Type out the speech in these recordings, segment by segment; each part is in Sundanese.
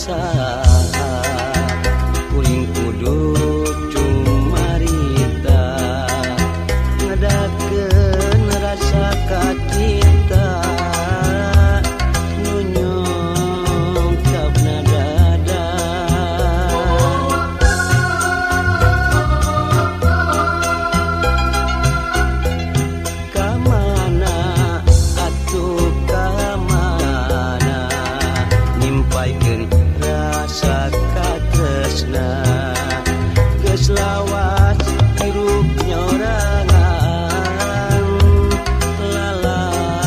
saha kuring kudu cumarita ngadakeun rasa ka cinta nu nyungkapna dada. Kamana atuh kamana nimpaikeun rasa katresna geus lawas hirup nyorangan lalagasan.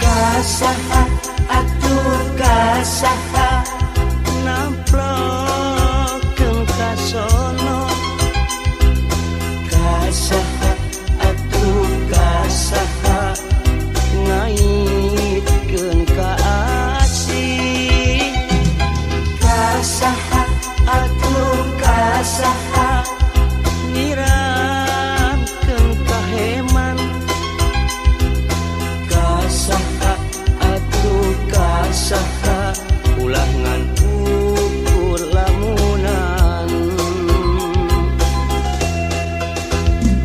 Kasaha atuh kasaha namplokeun kasono kasaha atuh kasaha ngaitkeun ka asih kasaha atuh kasaha nyiramkeun kaheman kasaha atuh kasaha ulah ngan ukur lamunan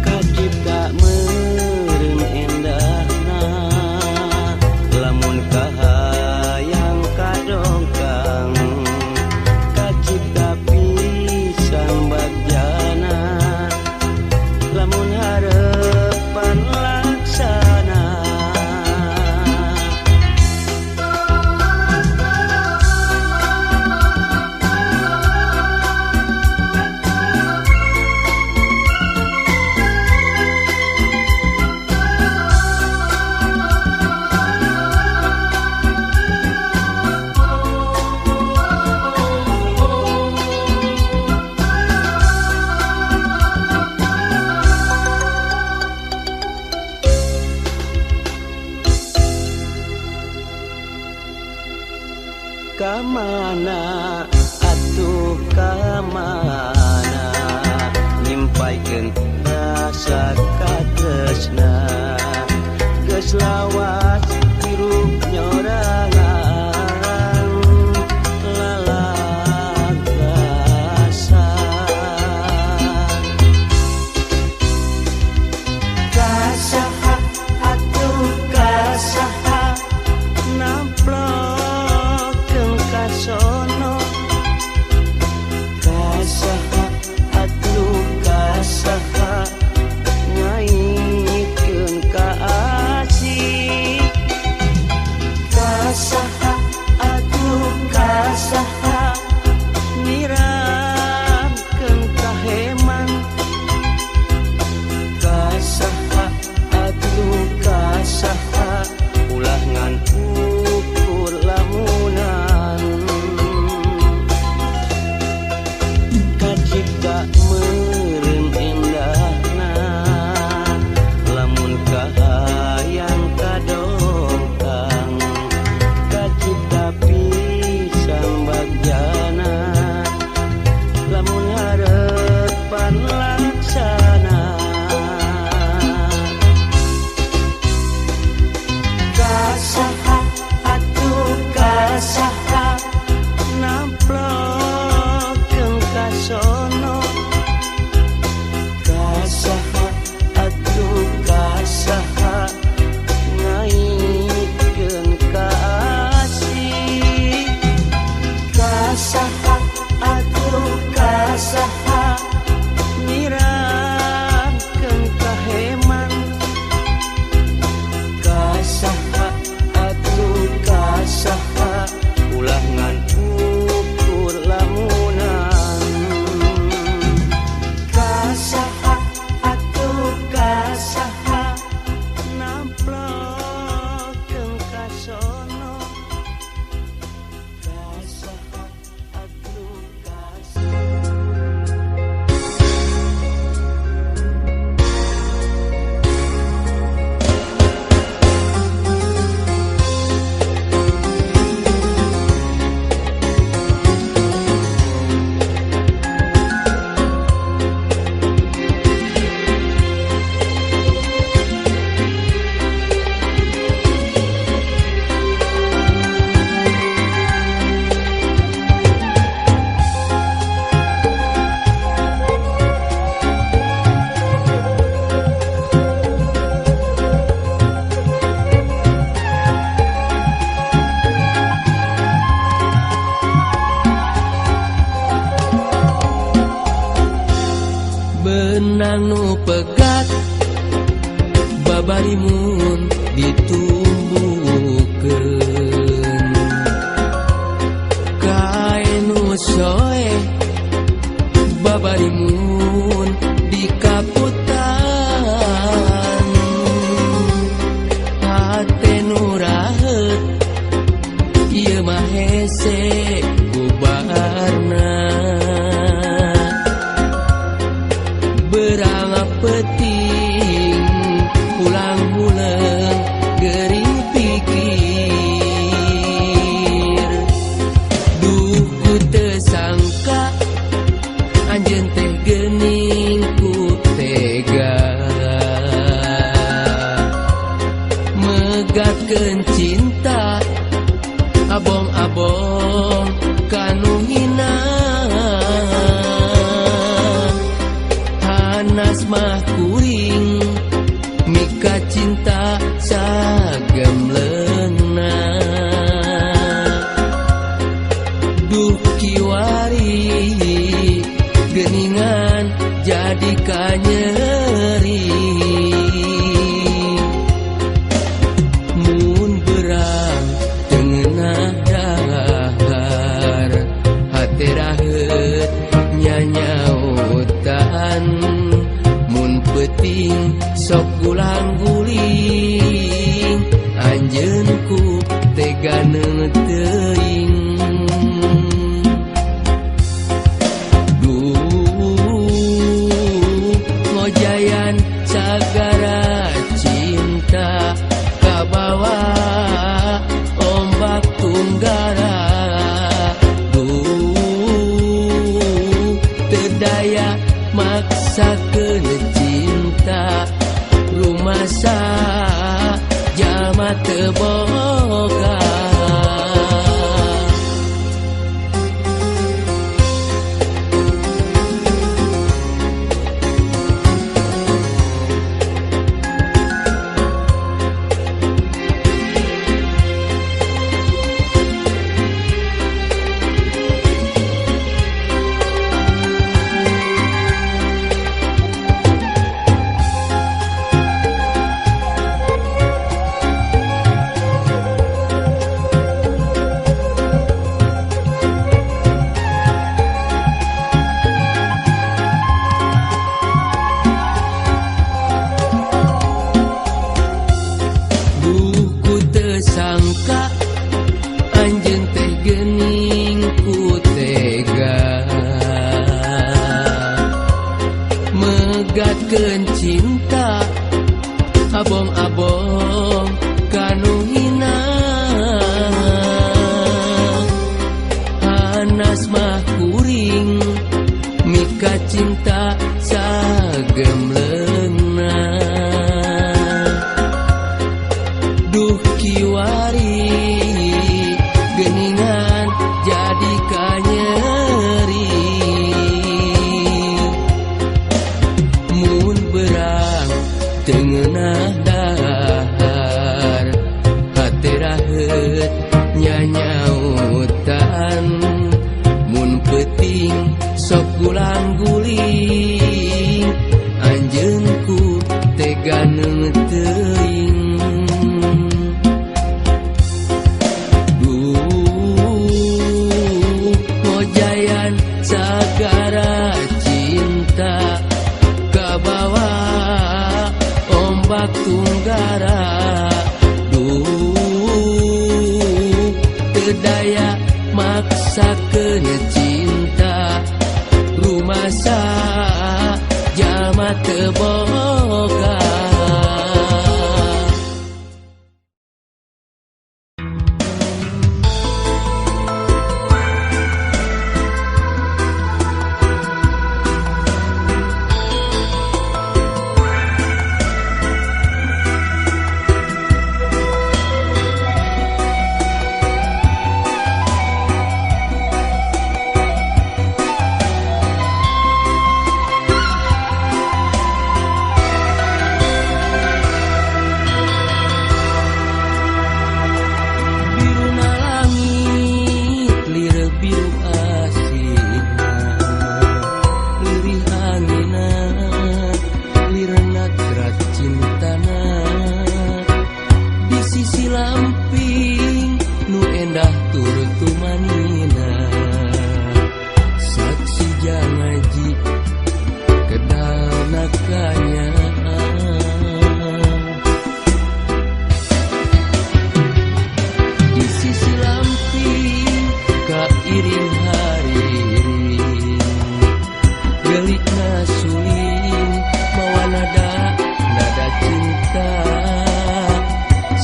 kacipta meureun endahna lamun kahayang kadongkang kacipta pisan bagjana lamun harepan laksana. Kamana atuh kamana nimpaikeun rasa katresna geus lawas hirup nyorangan lalagasan. Kasaha atuh kasaha namplokeun kasono kasaha atuh kasaha ngaitkeun ka asih. Megatkeun cinta abong-abong kanu hina. Hanas mah kuring mika cinta sagemleungna. Duh kiwari geuningan jadi kanyeri. Mun berang teu ngeunah dahar hate raheut nyanyautan. Mun peuting sok gulang-guling anjeun ku tega teuing. Duh ngojayan sagara cinta kabawa ombak tunggara. Duh teu daya maksakeun cinta rumasa jalma teu boga. Sangka anjeun teh geuning ku tega megatkeun cinta abong-abong kanu hina. Hanas mah kuring mika cinta sagemleungna. Duh kiwari geuningan jadi kanyeri. Mun berang teu ngeunah dahar hate raheut nyanyautan. Mun peuting sok gulang-guling anjeun ku tega teuing. Duh ngojayan sagara cinta kabawa ombak tunggara. Duh teu daya maksakeun cinta rumasa jalma teu boga.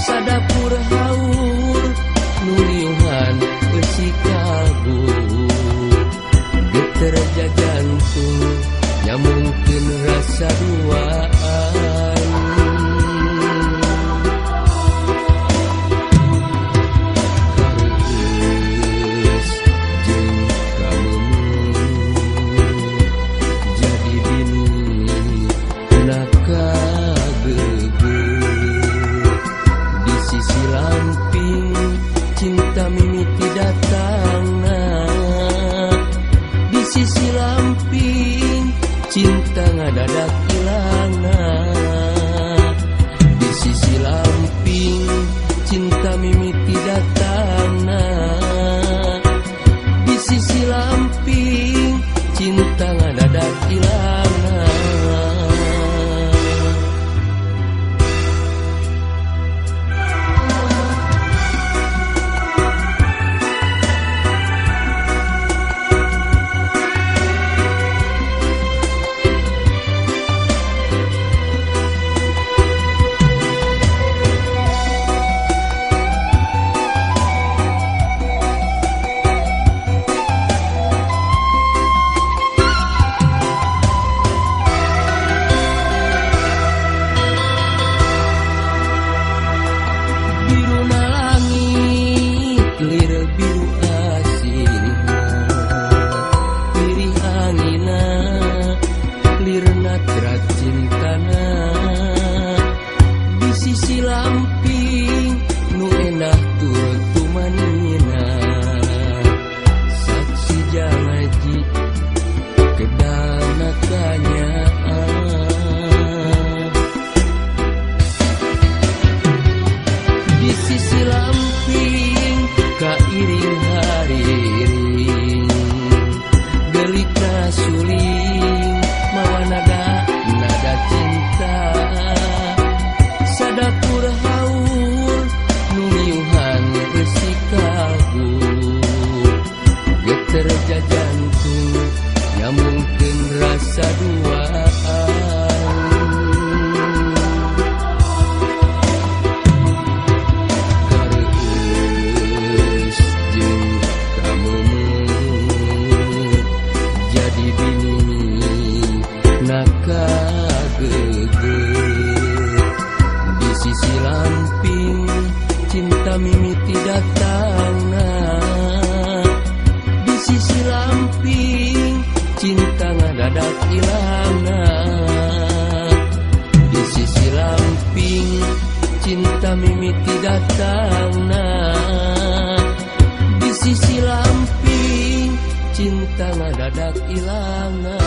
Sadapur haur nu liuhan eusikan. lamping cinta mimiti datangna. Di sisi lamping cinta ngadadak ilangna.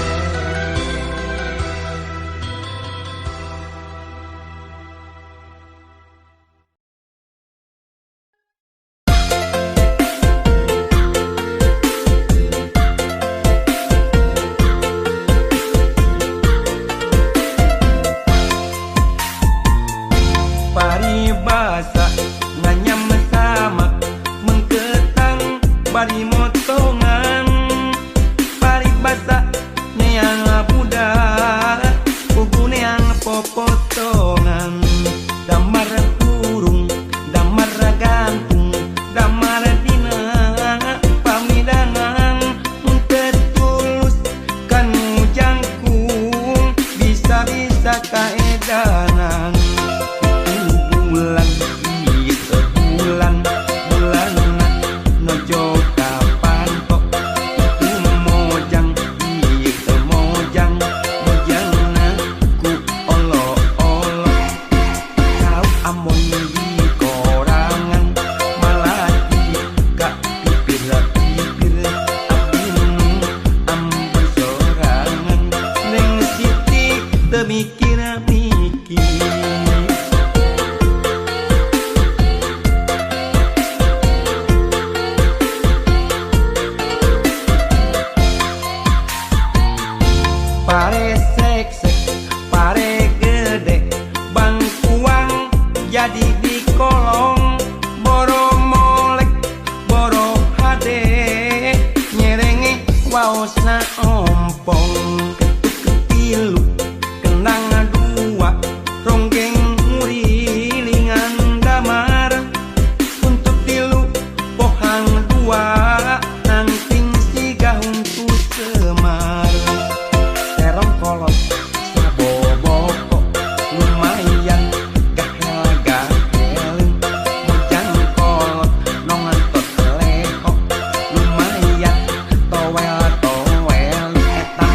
Lumayan towel towel eta.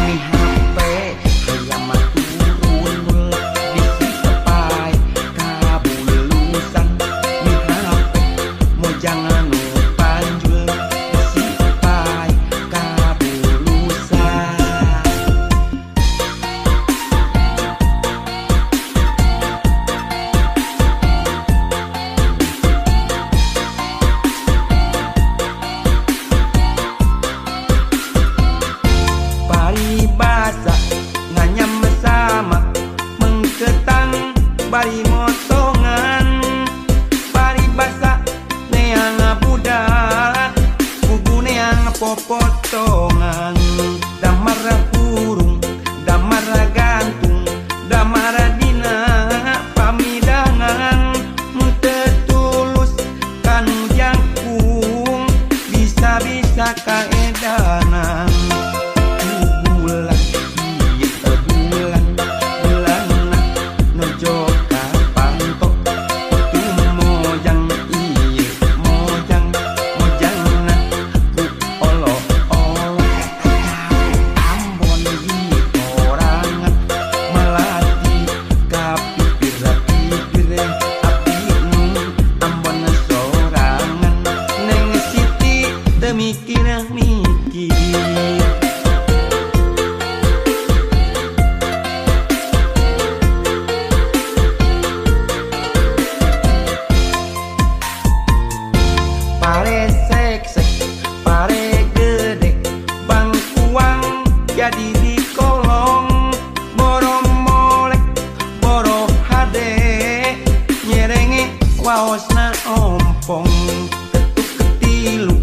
Paosna ompong ketuk ketilu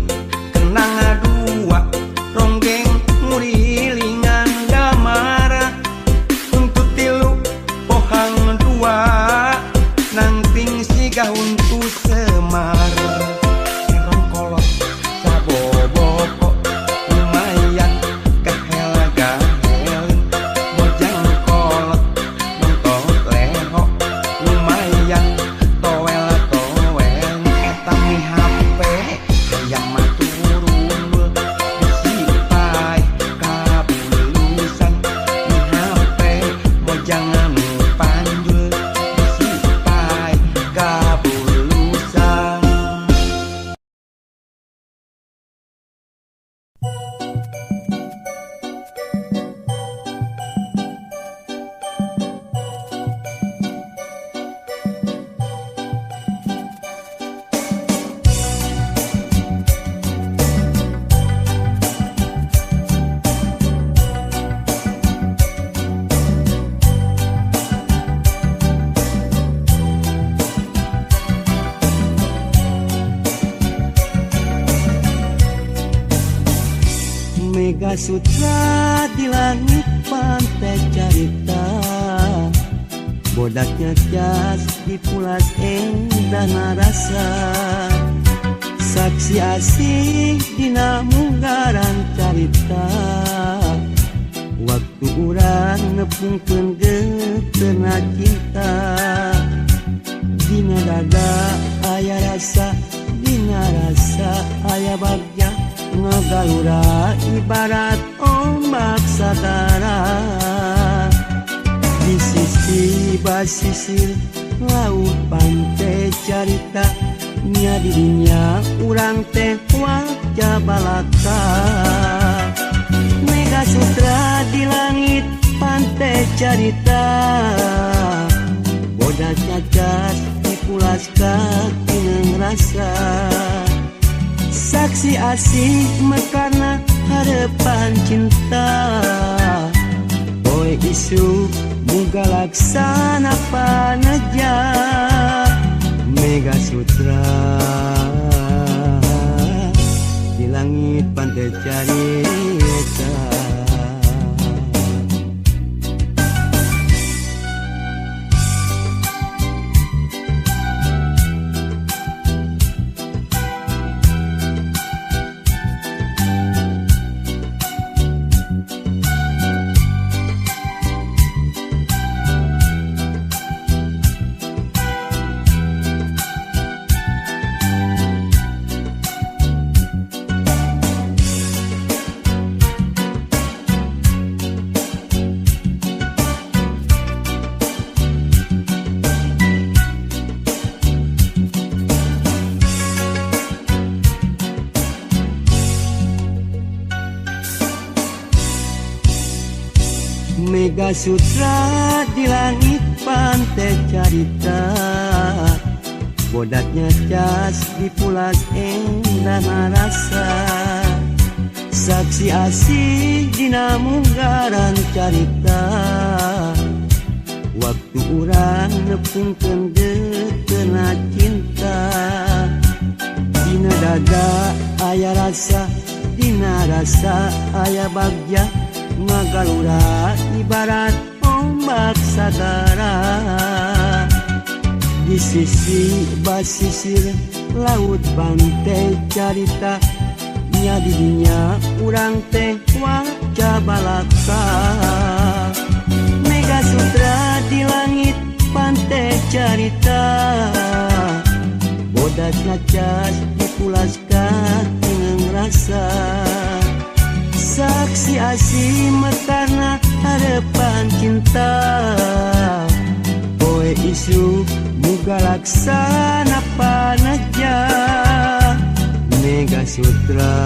kenang dua ronggeng ngurilingan damara untuk tilu pohang dua nangting siga huntu semar serong kolot saboboko lumayan kahela gahel bojang kolot nonton leho lumayan toel toel eta mi HP hayang maturunul bisi paeh kabulusan mi HP mojang anu panjul bisi paeh kabulusan. Mega Sutra di langit pantai carita, bodaknya jas dipulas endah narasa. Saksi asih dina munggaran carita, waktu urang nepungkeun geuteuhna cinta. Dina dada aya rasa, dina rasa aya bagja, ngagalura ibarat ombak sagara. Di sisi basisir laut pantai carita, nya dirinya urang teh wajah balaka. Mega Sutra di langit pantai carita, bodak cacat dipulas katineng rasa. Saksi asih mekarna harapan cinta, poe isu muga laksana paneja. Mega Sutra di langit pantai carita. Mega Sutra di langit pantai carita, bodaknya cas dipulas endah rasa. Saksi asih dina munggaran carita, waktu urang nepungkeun geuteuhna cinta. Dina dada aya rasa, dina rasa aya bagja, ngagalura ibarat ombak sagara. Di sisi basisir laut pantai carita, nya didinya urang teh wajah balaka. Mega Sutra di langit pantai carita, bodak ngacas dipulas katineng rasa. Saksi asih mekarna harapan cinta, poe isu muga laksana paneja. Mega Sutra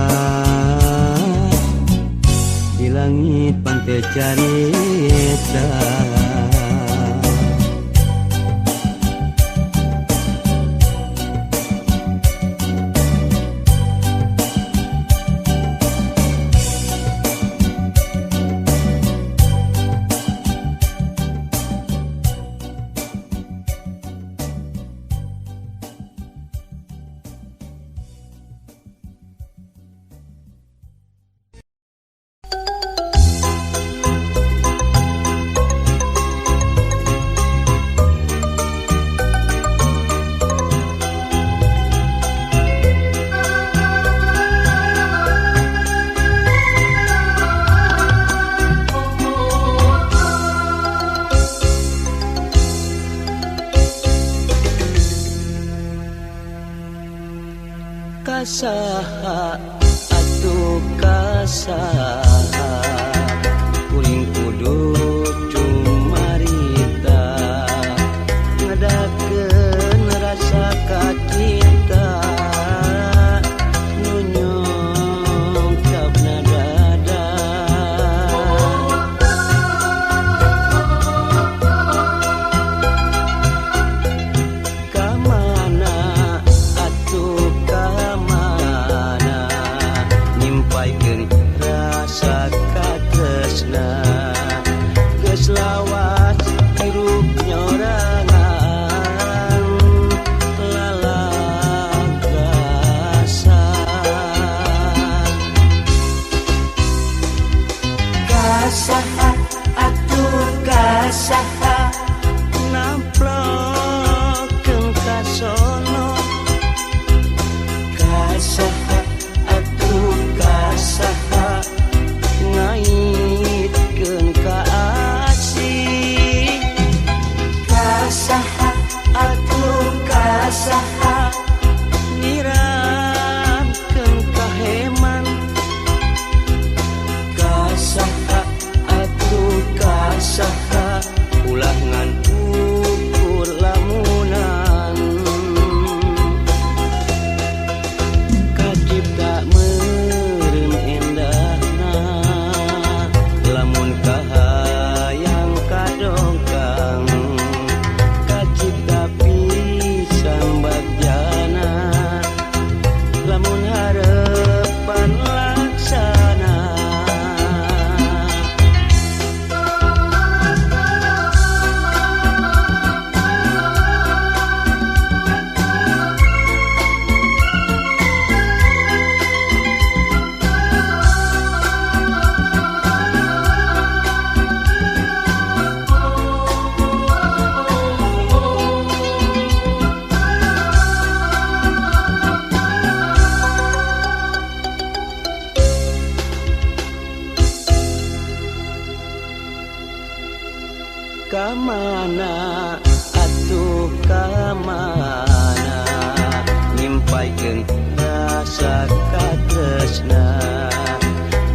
di langit pantai carita. Kasaha atuh kasaha kuring kudu cumarita ngadakeun rasa kacinta nu nyungkapna dada. Kamana atuh kamana nyimpaikeun rasa katresna geus lawas hirup nyorangan lalagasan. Kasaha atuh kasaha Namplokeun kasono kasaha atuh kasaha ngaitkeun ka asih kasaha atuh kasaha nyiramkeun kaheman kasaha atuh kasaha ulah ngan ukur lamunan kacipta meureun endahna lamun kahayang kadongkang kacipta pisan bagjana lamun harepan laksana. Kamana atuh kamana nyimpaikeun rasa katresna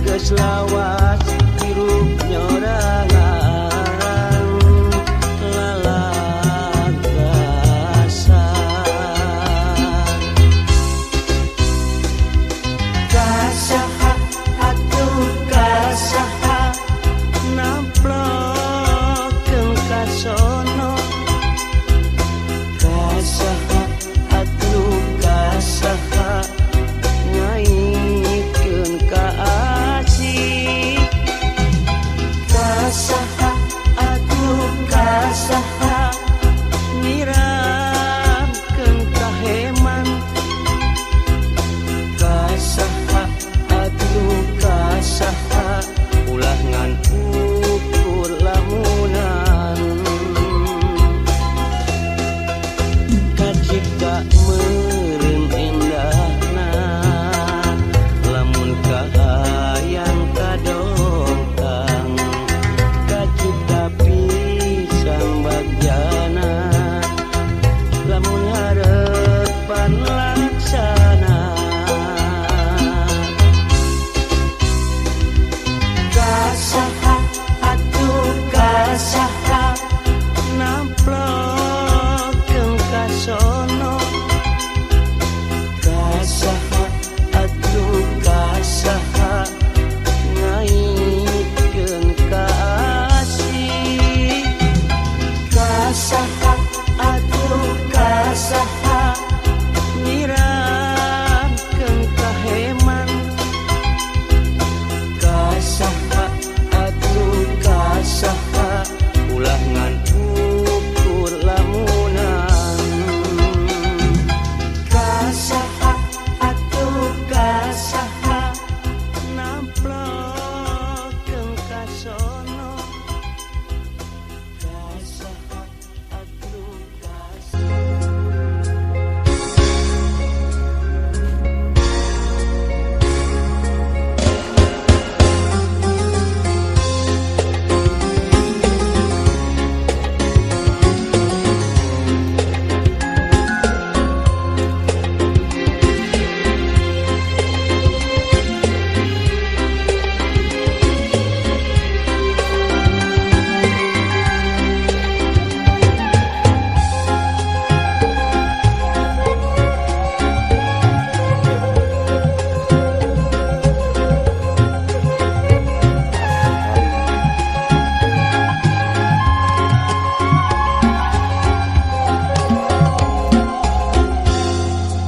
geus lawas hirup nyorangan lalagasan. Kasaha atuh kasaha Namplokeun kasono kasaha atuh kasaha.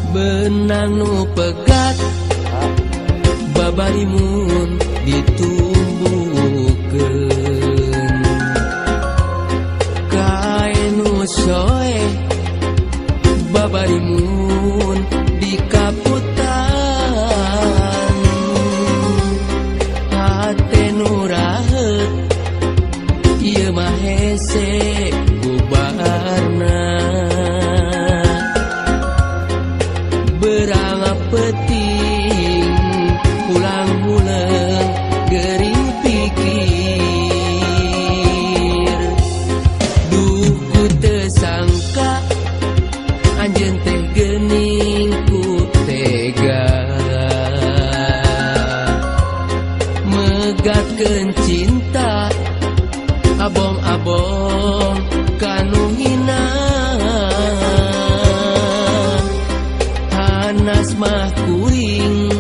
Benang nu pegat babarimun ditumbuhkeun, kaen nu soeh babarimun dikaputan, hate nu raheut ieu mah hese bubarna. Berang peting pulang huleung gering pikir, duh ku teu sangka anjeun teh geuning ku tega megatkeun cinta abong-abong kanu hina. Hanas mah kuring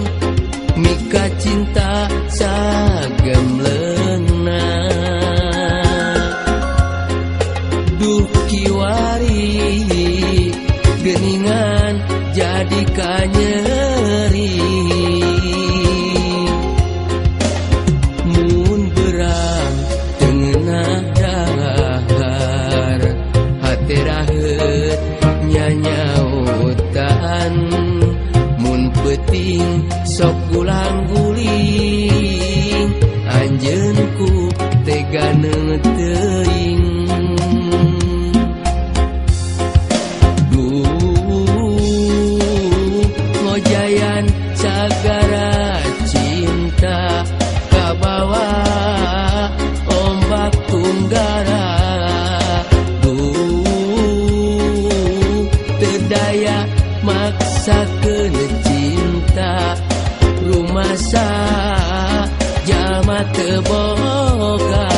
mika cinta sagemleungna, duh kiwari geuningan jadi kanyeri. Mun berang teu ngeunah dahar, hate raheut nyanyautan, mun peuting sok gulang-guling anjeun ku tega neuteuing. Duh ngojayan sagara cinta kabawa ombak tunggara, duh teu daya maksakeun cinta rumasa jalma teu boga.